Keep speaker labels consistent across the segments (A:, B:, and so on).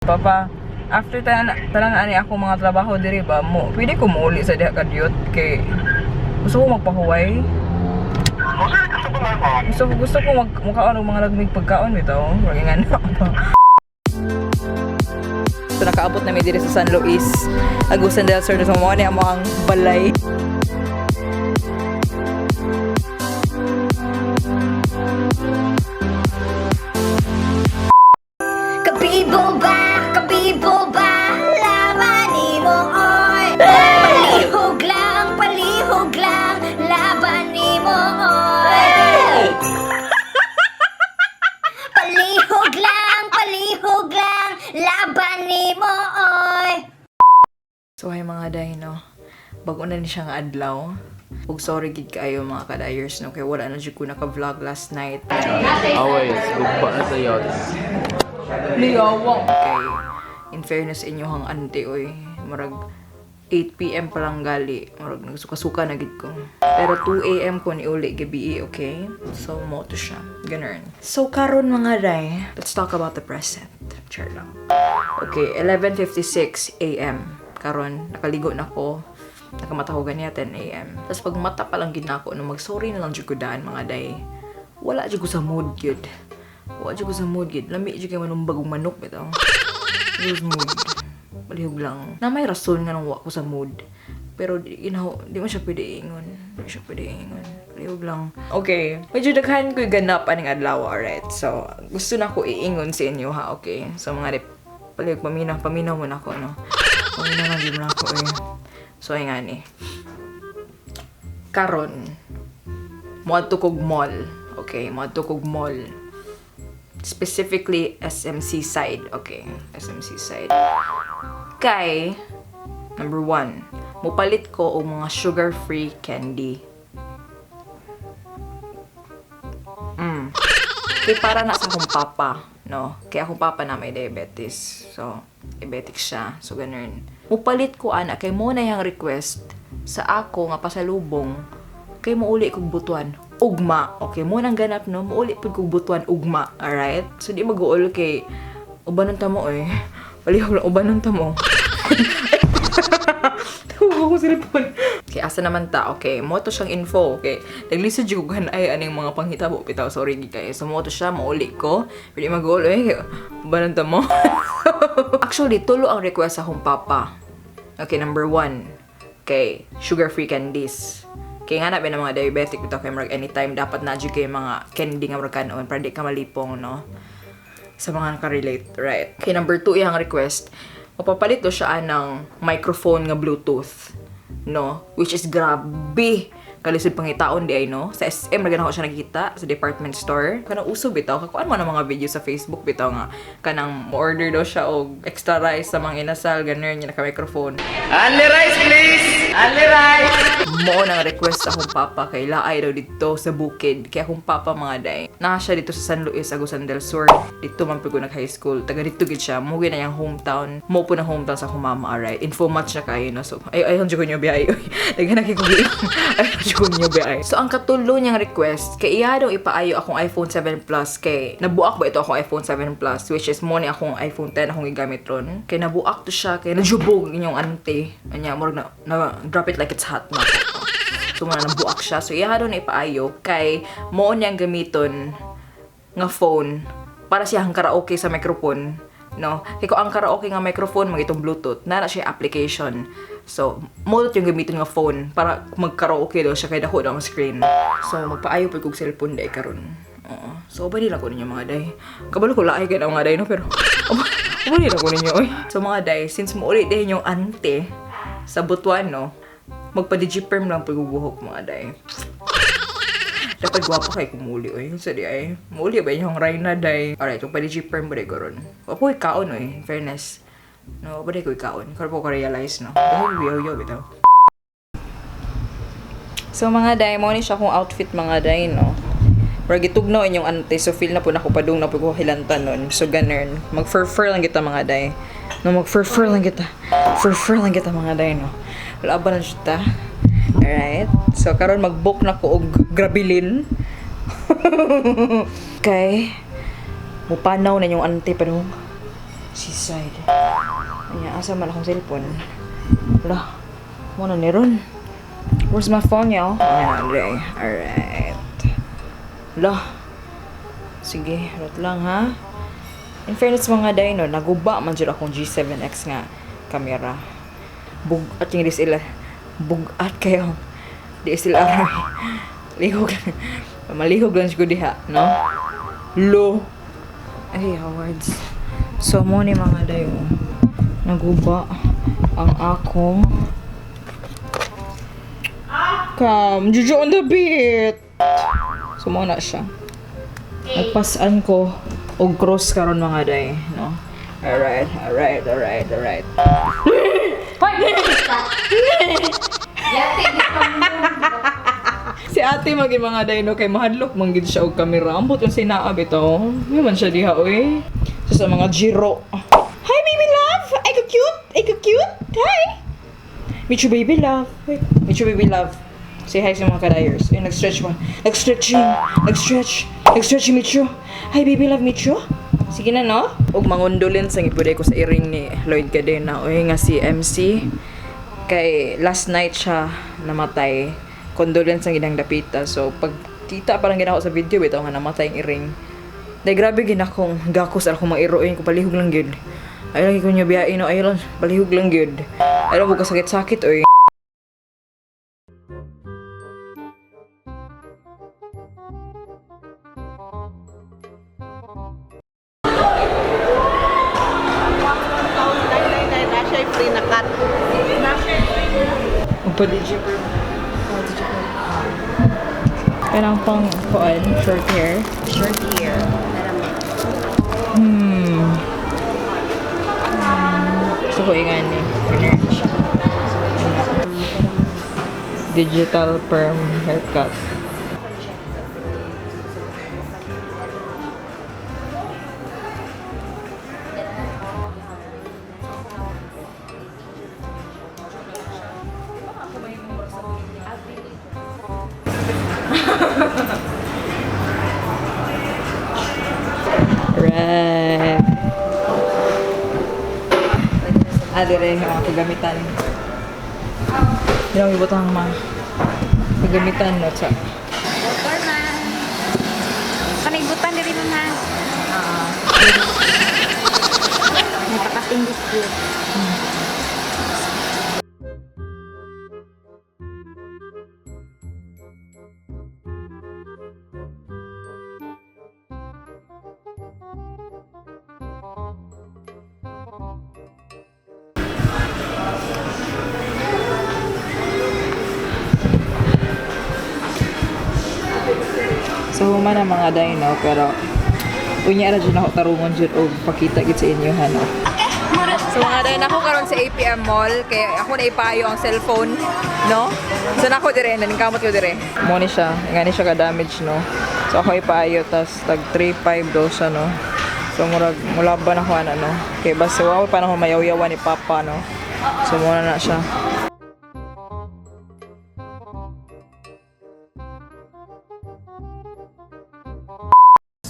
A: Papa, after tanan tanan ani ako mga trabaho diri ba mo, pwede ko muuli sa diha kadyot kay gusto ko magpahuway. Gusto ko mag mukaon og mga lagmig pagkaon bitaw. Murag nga na pa. So nakaabot na mi diri sa San Luis, Agusan del Sur. So mo ni amo ang balay.
B: Kabibo ba? Kabibo ba? Laban nimo oy. Palihog lang, palihog lang, laban nimo oy. Palihog lang, laban nimo oy.
A: So hi mga day, no? Bago na ni siya nga adlaw. Ug sorry gid kaayo mga kadayers, no? Kay wala na jud ko naka-vlog last night.
C: Always, gugba na sa yachts.
A: Liyawang. Kay in fairness inyo hang ante oy, murag 8 PM pa lang gali. Murag nagsuka-suka na gid ko. Pero 2 AM ko ni uli gabi, okay? So mo to siya. Ganun. So karon mga day, let's talk about the present. Char lang. Okay, 11:56 AM. Karon nakaligo na ko. Nakamata ko ganiya 10 AM. Tapos pag mata pa lang gid nako no, mag-sorry na lang jud ko daan mga day. Wala jud ko sa mood gyud. Wala jud ko sa mood gyud. Lami jud kay manumbag og manok bitaw. Wala sa mood. Palihog lang. Na may rason nga nang wa ko sa mood. Pero di, ginaw, di mo siya pwede ingon. Di mo siya pwede ingon. Palihog lang. Okay. Medyo daghan ko'y ganap aning adlaw, alright? So, gusto na ko iingon sa inyo ha, okay? So, mga rep, palihog, paminaw, paminaw mo na ako, no? Paminaw lang din mo na ako, eh. So, ay nga ni. Karon, moadto kog mall. Okay, moadto kog mall. Specifically, SMC side. Okay, SMC side. Kay, number one, mupalit ko og mga sugar-free candy. Kay para na sa akong papa, no? Kay akong papa na may diabetes. So, diabetic siya. So, ganun. Mupalit ko, ana, kay mo na yung request sa ako nga pasalubong kay muuli kog butuan ugma. Okay, mo nang ganap, no? Muuli pud kog butuan ugma, alright? So, di mag-uol kay ubanon ta mo, eh. Palihog lang, ubanon ta mo. Tawag ko cellphone. Okay, asa naman ta? Okay, mo to siyang info. Okay, naglisod jud ko ay aning mga panghitabo bitaw. Sorry gid kayo. So mo to siya, mauli ko. Pero di mag-uol eh. Ubanon ta mo. Actually, tulo ang request sa akong papa. Okay, number one. Okay, sugar-free candies. Kaya nga na ba ng mga diabetic bitaw kay murag anytime dapat na jud kay mga candy nga murag kanon para di ka malipong, no? Sa mga nakarelate, right? Okay, number two, iyang request, mapapalit do siya ng microphone nga Bluetooth, no? Which is grabe! Kalisod pangitaon di ay, no? Sa SM, ra ko siya nakita, sa department store. Kanang uso bitaw, kakuan mo ng mga video sa Facebook bitaw nga, kanang mo-order daw siya og extra rice sa mga inasal, ganun, yung naka-microphone.
C: Only rice, please! Only rice!
A: Mo nang request sa akong papa kay laay daw dito sa bukid. Kaya akong papa mga day. Naa siya dito sa San Luis, Agusan del Sur. Dito man ko nag high school. Taga dito gid siya. Mo na yung hometown. Mo po na hometown sa akong mama, alright. Info much na kayo, no? So, ay ay ko niyo biay. Daghan na kay ko ay ko niyo biay. So, ang katulo niyang request, kay iya daw ipaayo akong iPhone 7 Plus kay nabuak ba ito akong iPhone 7 Plus, which is mo ni akong iPhone 10 akong gigamit ron. Kay nabuak to siya kay najubog inyong ante. Anya murag na drop it like it's hot na. So, muna nabuak siya. So, iya daw na ipaayo kay mo niyang gamiton nga phone para siya ang karaoke sa microphone, no? Kay ko ang karaoke nga microphone mag itong Bluetooth na na siya application. So, mo yung gamiton nga phone para magkaraoke daw siya kay dako daw ang screen. So, magpaayo pud kog cellphone day karon. Oo. So, uban nila ko ninyo mga day. Kabalo ko laay kay na mga day, no? Pero, uban nila ko ninyo, oy. So, mga day, since muuli din yung ante sa Butuan, no? Magpa-digiperm lang pag buhok, mga day. Dapat gwapo kay kumuli, oy. Sa di ay. Muli ba yung Reyna, day? Alright, kung pwede perm ba ko ron. Wapo kaon, oy. In fairness. No, ba ko kaon. Karon po ko realize, no? Dahil yo yo bitaw. So mga day, mo ni siya akong outfit mga day, no? Murag gitugnaw inyong ante, so feel na po nako padung na po ko hilantan nun. So ganun, mag-fur-fur lang kita mga day. No, mag-fur-fur lang kita. Fur-fur lang kita mga day, no? Wala ba na siya ta? Alright. So karon mag-book na ko og grabilin. Kay mupanaw na inyong ante padung. Seaside. Anya, asa man akong cellphone? Wala. Mo na ni ron. Where's my phone, yo? Ayan, Andre. Alright. Wala. Sige, rot lang ha. In fairness mga day, no, naguba man jud akong G7X nga camera. Bugat yung DSLR. Bugat kayo. DSLR. Lihog. Malihog lang siya diha, no? Lo. Ay, awards. So, mo ni mga day, oh. Naguba ang akong Come, Juju on the beat. So, mo na siya. Nagpasan ko og cross karon mga day, no? Alright, alright, alright, alright. Si ate magi mga day no kay mahadlok man gid siya og kamera. Ambot yung sinaab ito. May man siya diha oy. So, sa mga giro. Hi baby love. Ay ka cute. Ay ka cute. Hi. Meet your baby love. Wait. Meet your baby love. Say hi sa mga kadayers. Ayun, nag-stretch mo. Nag-stretching. Nag-stretch. Nag-stretch si Micho. Hi baby love, Micho. Sige na, no? Ug mangundulin sa gipuday ko sa iring ni Lloyd Cadena. Uy, nga si MC. Kay last night siya namatay. Condolence ang ginang dapita. So, pag kita parang ginako sa video, bitaw nga namatay ang iring. Day grabe gid akong gakos akong mga iroin ko palihog lang gyud. Ay lang ko niya biyain no, ay lang palihog lang gyud. Ay lang ko kasakit-sakit oy.
D: Free na cut.
A: Magpa-DJ per. Kanang pang kuan, short hair.
D: Short hair.
A: Gusto ko ingan ni. Digital perm haircut. Right. Ah, dire ang mga kagamitan. Hindi ako ibutang ang mga kagamitan no, sa
B: Motor man. Panigbutan diri man. May pakating biscuit.
A: So human ang mga dino pero unya ra jud ako tarungon jud og pakita gid sa inyo ha no. So mga dino ako karon sa APM Mall kay ako na ipayo ang cellphone no. So nako dire naningkamot ko dire. Mo ni siya, nga ni siya ka damage no. So ako ipayo tas tag 3.5 daw siya no. So murag mulaban ako ana no. Kay basta wa pa na ako mayawyawan ni Papa no. So mo na na siya.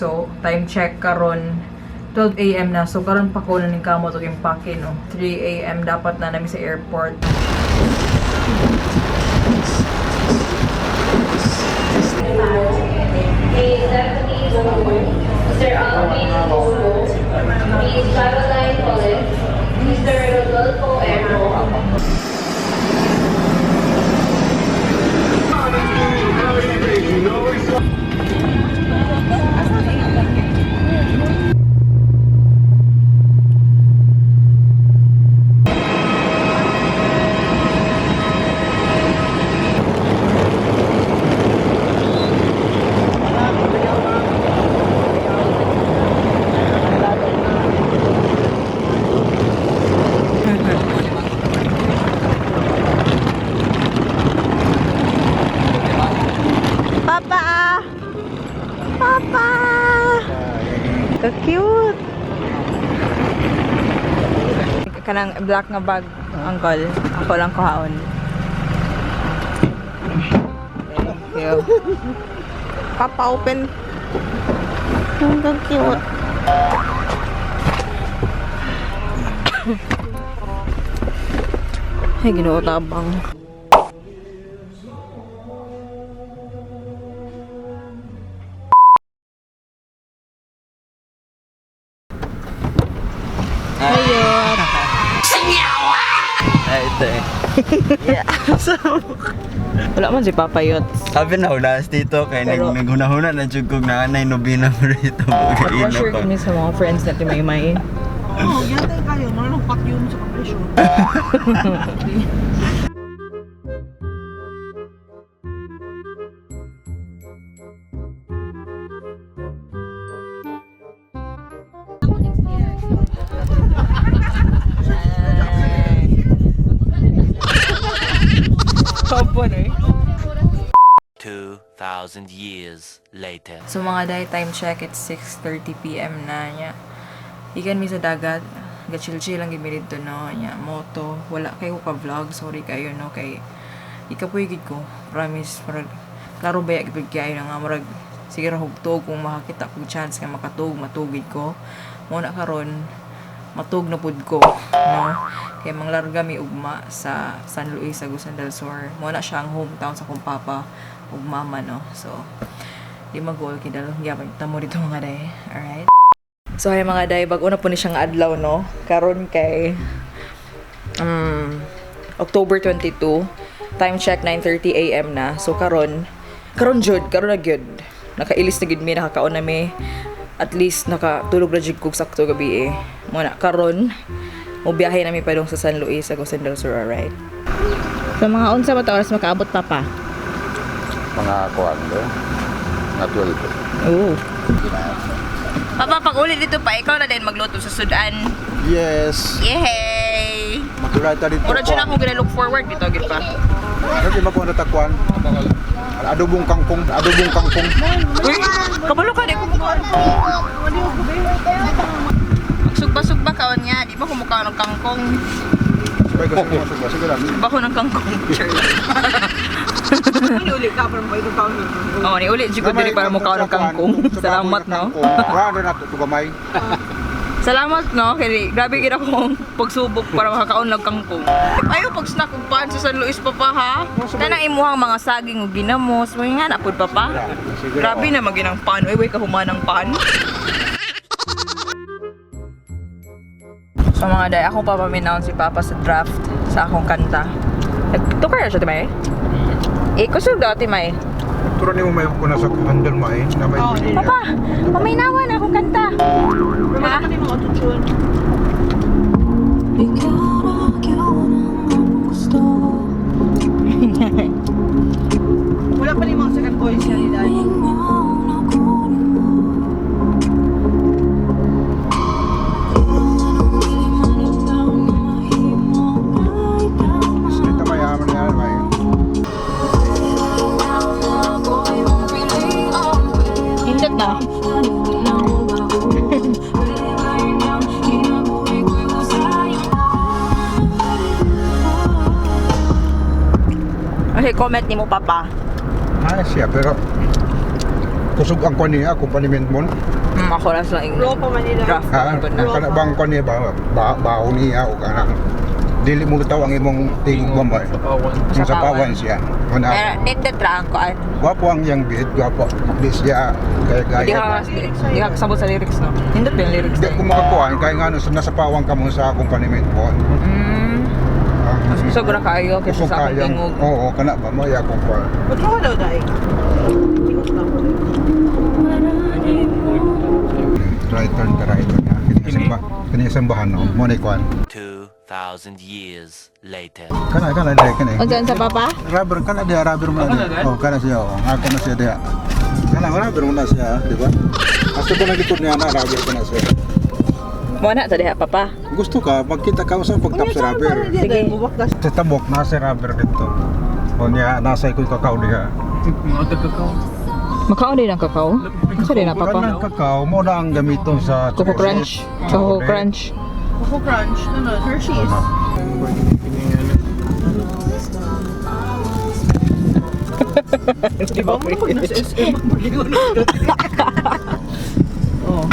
A: So, time check karon 12 a.m. na. So, karon pa ko na ning kamot og impake no. 3 a.m. dapat na nami sa airport.
E: Mr. Alvin Polo, Ms. Caroline Polet, Mr. Rodolfo Erro.
D: Papa! Papa! Ka-cute!
A: Kanang black nga bag, uncle. Ako lang kuhaon. Thank you.
D: Papa, open. Ang cute.
A: Ay, Ginoo tabang.
C: Ay, ito eh.
A: Wala man si Papa Yot.
C: Sabi na hulas dito kay
A: Pero-
C: naghunahuna na jud kog na anay nobina mo rito. Pagkaina
A: Pressure
C: pa.
A: kami sa mga friends natin may may.
D: Oo, yatay kayo. Marunong pak yun sa kapresyo.
A: Kapon eh.
F: 2,000 years later.
A: So mga day, time check, it's 6:30 p.m. na niya. Ikan mi sa dagat, ga-chill-chill lang gid mi didto no niya. Moto, wala kayo ka vlog, sorry kayo no kay ikapoy gid ko. Promise, murag klaro ba gid kayo na nga murag sige ra hugtog kung makakita kog chance nga makatug, matugid ko. Mo na karon matug na pud ko no kay manglarga mi ugma sa San Luis Agusan del Sur. Mo na siya ang hometown sa akong papa ug mama no. So di mag-goal kay dalong gyapon tamo dito mga day. Alright. So hi mga day, bag-o na po ni siyang adlaw no. Karon kay October 22, time check 9:30 AM na. So karon, karon jud, karon na gyud. Nakailis na gyud mi, nakakaon na mi. At least nakatulog na jud kog sakto gabi eh. Mo na karon, mobiyahe na mi padung sa San Luis, Agusan del Sur, alright.
D: Sa mga unsa ba ta oras makaabot, Papa?
G: Mga kuan do. Mga 12.
A: Oo. Papa, pag uli dito pa, ikaw na din magluto sa Sudan.
G: Yes.
A: Yay!
G: Maduray ta dito.
A: Mura dyan ako gina-look forward dito, gid pa.
G: Kasi makuha na takuan. Adobong kangkong, adobong kangkong.
A: Uy, kabalo ka, di ko mukha. Magsugba-sugba ka niya, di ba kumukha ng kangkong?
G: Sabay ko sa mga sugba. Sige lang.
A: Baho ng kangkong. Sure.
D: Uli ka para makaitong kaon.
A: Oo, ni uli jud ko diri para mukha ng kangkong. Salamat no.
G: Kuan na to gamay.
A: Salamat no, kay grabe gid akong pagsubok para makakaon ng kangkong. Ayo pag snack ug pan sa San Luis papa ha. Kanang imuhang mga saging ug ginamos, mga nga na pud papa.
G: Sige.
A: Grabe na maginang pan. Uy, way kahuman ang pan. So mga day, ako papaminaw si Papa sa draft sa akong kanta. Nagtukar na siya, Timay? Eh, kusog daw, Timay.
G: Turo nimo may kuna sa handle mo eh. Na may
A: Papa, paminawan akong kanta.
D: Wala ka mga auto-tune. Wala pa ni mga second voice niya ni Daddy.
G: Ito may aman na may.
A: Hindot na. Okay, comment ni mo, Papa.
G: Ah, siya pero kusog ang kuan niya accompaniment mo.
A: Ako lang lang
D: Raw pa man nila.
A: Draft.
G: Ha, kana bang kuan niya ba ba baho niya o kanang dili mo lutaw ang imong tingog ba mo. Yung sa pawan siya. Una,
A: Pero, nindot ra ang kuan.
G: gwapo ang iyang beat, gwapo. Di siya
A: Di
G: gaya-gaya.
A: ka, di ka kasabot sa lyrics, no? Nindot ba yung lyrics?
G: Di ko makakuan kaya nga no, nasa pawang ka mo sa accompaniment mo.
A: So, ra kaayo kaysa
G: Kusog
A: sa akong
G: kayang-
A: tingog.
G: Oo, kana ba mo ya kung kuan.
D: Ba't ka daw, Day? Tingog na ako.
G: Right turn ka right turn. Kini sambahan no. Mo ni kuan.
F: 2,000 years later.
G: Kana kana dire kana.
D: Unsa unsa, Papa?
G: Rubber kana dia rubber mo na dia. Oh, kana siya. Oh, nga kana siya dia. Kana rubber mo na siya, di ba? Asto ko nagitod niya na rubber ko na siya.
A: Mo na ta diha, Papa.
G: Gusto ka magkita ka sa pagtap sa rubber.
D: Sige. Bubak ka.
G: Sa tabok nasa rubber dito. O niya nasa ikoy kakao diha.
A: Makaon din ang kakao? Unsa din na, Papa?
G: Kanang kakao mo na ang gamiton sa
A: Coco Crunch. Coco Crunch.
D: Coco Crunch. No, no. Hershey's. Di ba mo pag nasa SM, magligo na. Oh.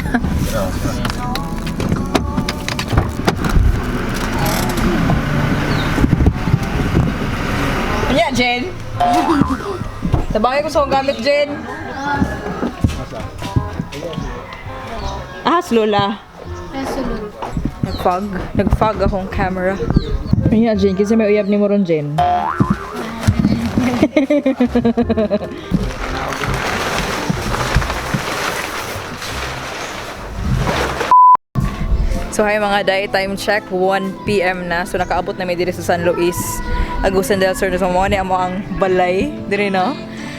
A: Tabangay ko sa akong gamit, Jen. Ah, Lola. Nag-fog. Nag-fog akong camera. Ayun, Jen. Kasi may uyab ni mo ron, Jen. So hi mga day, time check, 1 p.m. na. So nakaabot na mi diri sa San Luis, Agusan del Sur. So mo ni amo ang balay diri, no.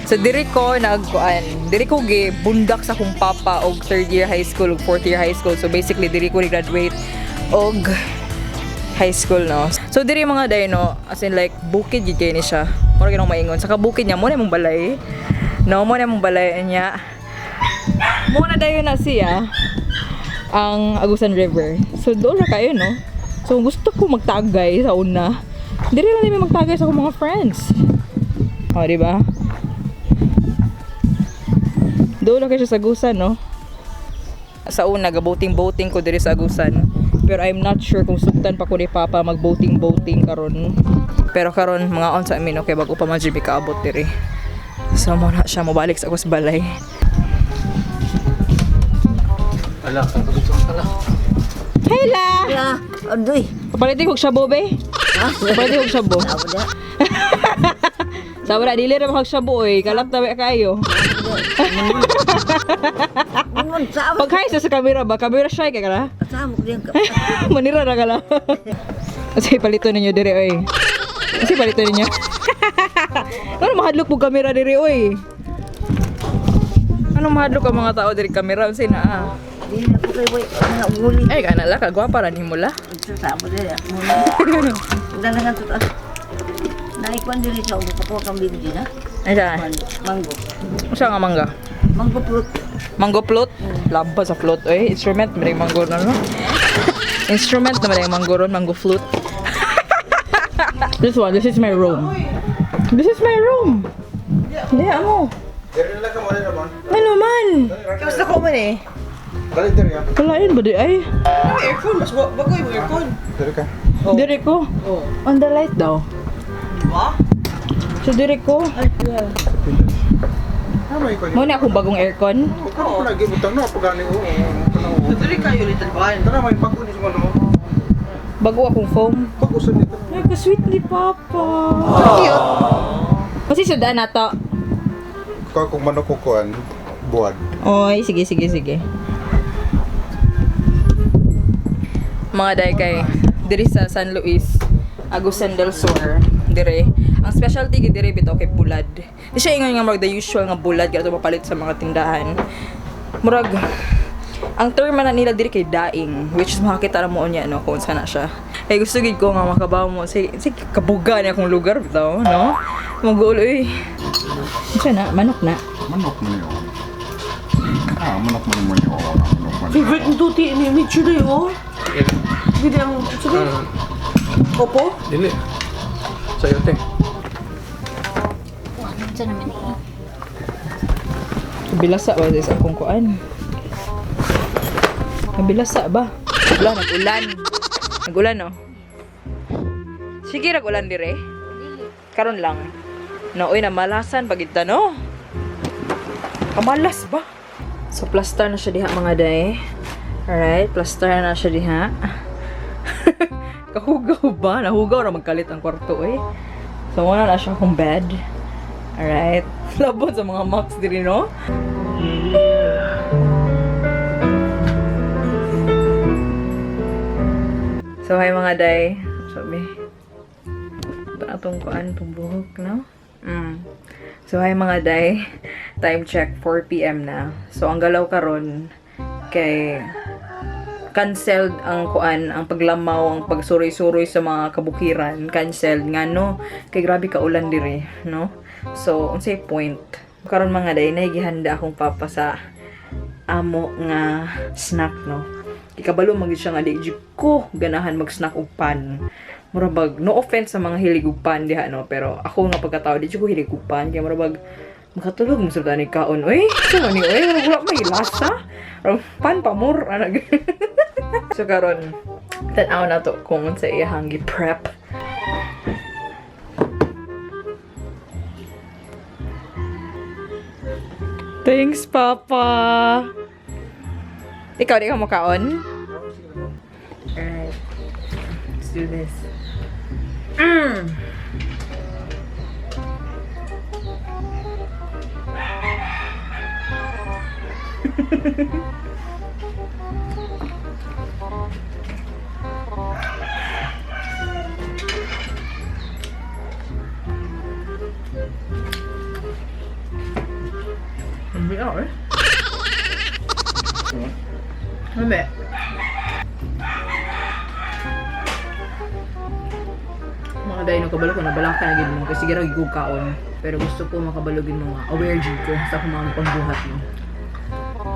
A: So diri ko nagkuan, diri ko gi bundak sa akong papa og third year high school ug fourth year high school. So basically diri ko ni graduate og high school, no. So diri mga day, no, as in like bukid gid kay ni siya. Mura ginong maingon sa kabukid niya mo na imong balay. No, mo na imong balay niya. Mo na dayon na siya ang Agusan River. So doon na kayo, no? So gusto ko magtagay sa una. Diri lang namin magtagay sa akong mga friends. O, di ba? Doon lang kayo siya sa Agusan, no? Sa una, gaboting-boating ko diri sa Agusan. Pero I'm not sure kung sugtan pa ko ni Papa mag-boating-boating karon. Pero karon mga on sa amin, okay, bago pa man jud mi kaabot diri. So mo na siya mobalik sa akong balay.
H: Ala, ala.
A: Hey la!
B: Ya, aduh.
A: Kapalitin kog shabu, be. Kapalitin kog shabu. Sa wala, dili ra kog shabu, oy. Kalap na ba kayo.
B: Mun sa
A: Pag hi sa camera ba? Camera shy ka kala?
B: sa mo din ka.
A: Manira ra kala. Kasi palito ninyo dire, oy. Kasi palito ninyo. Ano mahadlok po kamera dire, oy? Ano mahadlok ang mga tao dire kamera unsay na? Ah?
B: Di na ko kay way nga uli.
A: Ay kana la kagwapa ra nimo la.
B: Sa mo dili. Dalagan to ta. Naikuan dili sa ubo ko kang video na.
A: Ay sa.
B: Mango.
A: Usa nga mangga?
B: Mango fruit.
A: Mango float? Laba sa float, oy. Instrument, may mango na, no? Instrument naman yung mango ron, mango flute. This one, this is my room. This is my room. Hindi, amo.
G: Diri lang ka mo rin naman.
A: Ano man?
D: Kamusta ko man eh?
G: Dali diri ah.
A: Kalain ba di ay?
D: May aircon, mas bago yung aircon.
G: Diri ka.
A: Dire ko.
D: Oh.
A: On the light daw.
D: Diba?
A: So dire ko.
G: Ah, may ko.
A: Muna akong bagong aircon.
G: Ko lagi butang no pagani oo.
D: So, dili kayo little van.
G: Tara may bago ni mo no.
A: Bago akong foam.
G: Bago sa dito.
A: Ay, ka-sweet ni Papa.
D: Cute.
A: Kasi sudan na to.
G: Ko kung manok ko kuan buwad.
A: Oy, sige, sige, sige. Mga day kay diri sa San Luis, Agusan del Sur, dire. Ang specialty gid dire bitaw kay bulad. Di siya ingon nga murag the usual nga bulad kaya mapalit sa mga tindahan. Murag ang term man na nila diri kay daing, which is makakita ra mo niya no kung saan na siya. Kay gusto gid ko nga makabaw mo si si kabuga niya akong lugar bitaw, no? Magulo eh. Unsa na manok na.
G: Manok man yo. Ah, manok man mo yo. Manok man.
D: Favorite ni Tuti ni Michu na oh. Gini ang, sige. Opo?
H: Dili. Sa'yo, te.
A: Bilasa ba sa akong kuan? Nabilasa ba? Wala, nag-ulan. Nag-ulan, no? Sige, nag-ulan dire. Karon lang. No, uy, namalasan pag ita, no? Kamalas ba? So, plaster na siya diha, mga day. Alright, plaster na siya diha. Kahugaw ba? Nahugaw na magkalit ang kwarto, eh. So, wala na siya akong bed. Alright. Labon sa mga max diri, no? So, hi mga day. Sabi. Atong kuan, itong buhok, no? Mm. So, hi mga day. Time check, 4 p.m. na. So, ang galaw karon kay canceled ang kuan, ang paglamaw, ang pagsuroy-suroy sa mga kabukiran, canceled nga no kay grabe ka ulan diri, no? So, unsay point? Karon mga day, nahigihanda akong papa sa amo nga snack, no? Ikabalo man gyud siya nga di jud ko ganahan mag-snack og pan. Mura bag, no offense sa mga hilig og pan diha, no, pero ako nga pagkatao di jud ko hilig og pan kay mura bag makatulog mo sa ni kaon oy. So ni oy, murag wala may lasa. Murag pan pa more ana. So karon tan-aw na to kung unsa iyahang gi-prep. Thanks, Papa. Ikaw, di ka makaon? Alright. Let's do this. Ang biyaw eh. Lami. Mga dahil nung kabalo ko, nabalaka na gid mo. Kasi sige raw kaon. Pero gusto ko makabalugin mo nga. Aware jud ko sa akong mga pangbuhat no.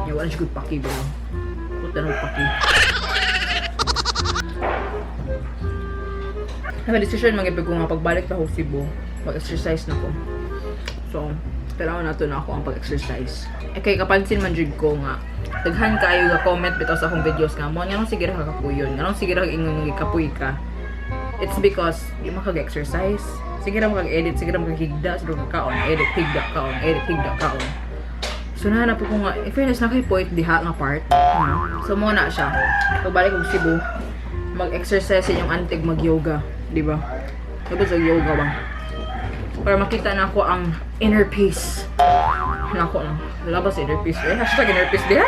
A: Ya, wala jud ko paki ba. Puta na paki. Naka decision mga ko nga pagbalik pa ko Cebu, mag-exercise na ko. So, kailangan nato na ako ang pag-exercise. Eh, kay kapansin man jud ko nga daghan kaayo ga comment bitaw sa akong videos nga mo nganong sige ra ka kapuyon, nganong sige ra ingon nga kapuy ka. It's because di makag-exercise. Sige ra makag-edit, sige ra makag-higda, sige ra kaon, edit, higda, kaon, edit, higda, kaon. So nahanap ko nga, in fairness na kay point diha nga part. No? So mo na siya. Pagbalik kong Cebu, mag-exercise inyong antig mag-yoga, di ba? Tapos sa yoga ba? Para makita na ako ang inner peace. Nako no. Labas inner peace. Eh, #InnerPeace diha.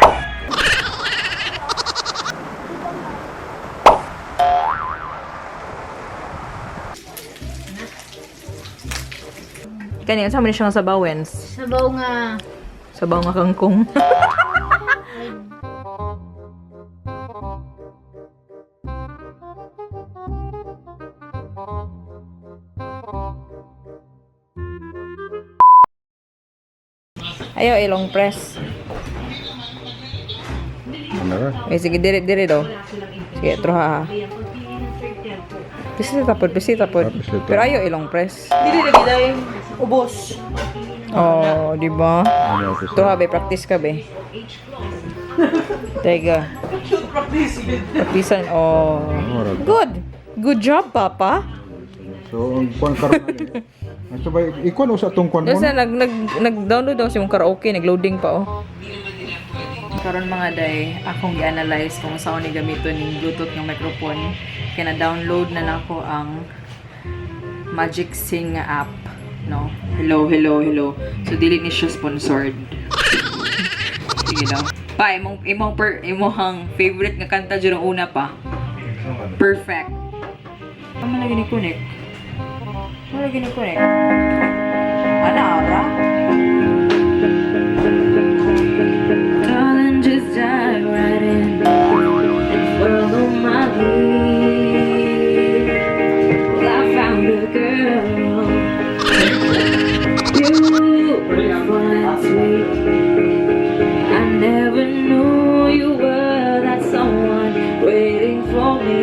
A: Kani, unsa man ni siya nga sabawens?
B: Sabaw nga.
A: Sabaw nga kangkong. Ayaw, ilong press.
G: Ano ra?
A: Ay, sige, dire, dire daw. Sige, troha ha. Bisita pod, bisita pod.
G: Bisita.
A: Pero ayaw ilong press.
D: Dili lagi day. Ubos.
A: Oh, di ba?
G: Ano ako
A: Troha be, practice ka be. Teka.
D: Practice.
A: Practicean, oh. Good. Good job, Papa.
G: So, ang kuan karon ani. Ang sabay ikuan usa tong kuan mo.
A: Kasi nag nag nag-download daw si mong karaoke, nag-loading pa oh. Karon mga day, akong gi-analyze kung saan ni gamiton ning Bluetooth nga microphone. Kaya na-download na nako ang Magic Sing nga app, no? Hello, hello, hello. So dili ni siya sponsored. Sige daw. Pa, imong imong per imong favorite nga kanta jud ang una pa. Perfect. Amo lagi ni connect. Amo lagi ni connect. Ana ara.
E: Darling, just dive right in and follow my lead. Well, I found a girl, beautiful and sweet. I never knew you were that someone waiting for me.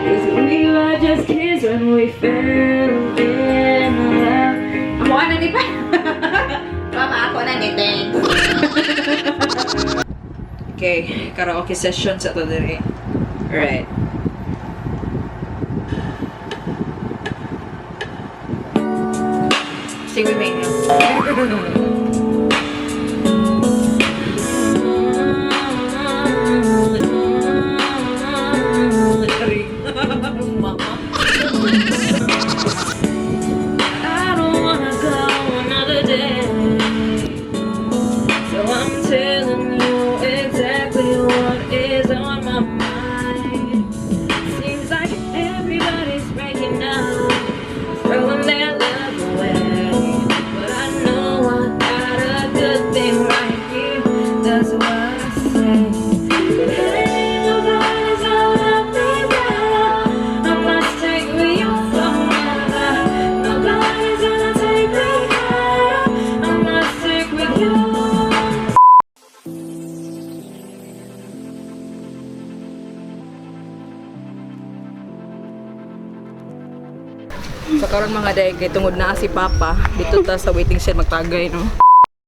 E: 'Cause we were just kids when we fell in love.
A: Amo ana ni pa. Mama ako na ni thanks. Okay, karaoke session sa to diri. Alright. Sing with me.
E: I don't wanna go another day. So I'm telling you exactly what is on my mind. Seems like everybody's breaking up, throwing their love away. But I know I got a good thing right here. That's what I say. Hey, nobody's gonna be better. I must take with you forever. Nobody's gonna take me better. I must stick with you.
A: Sa karon mga day kay tungod na si Papa dito ta sa waiting shed magtagay no.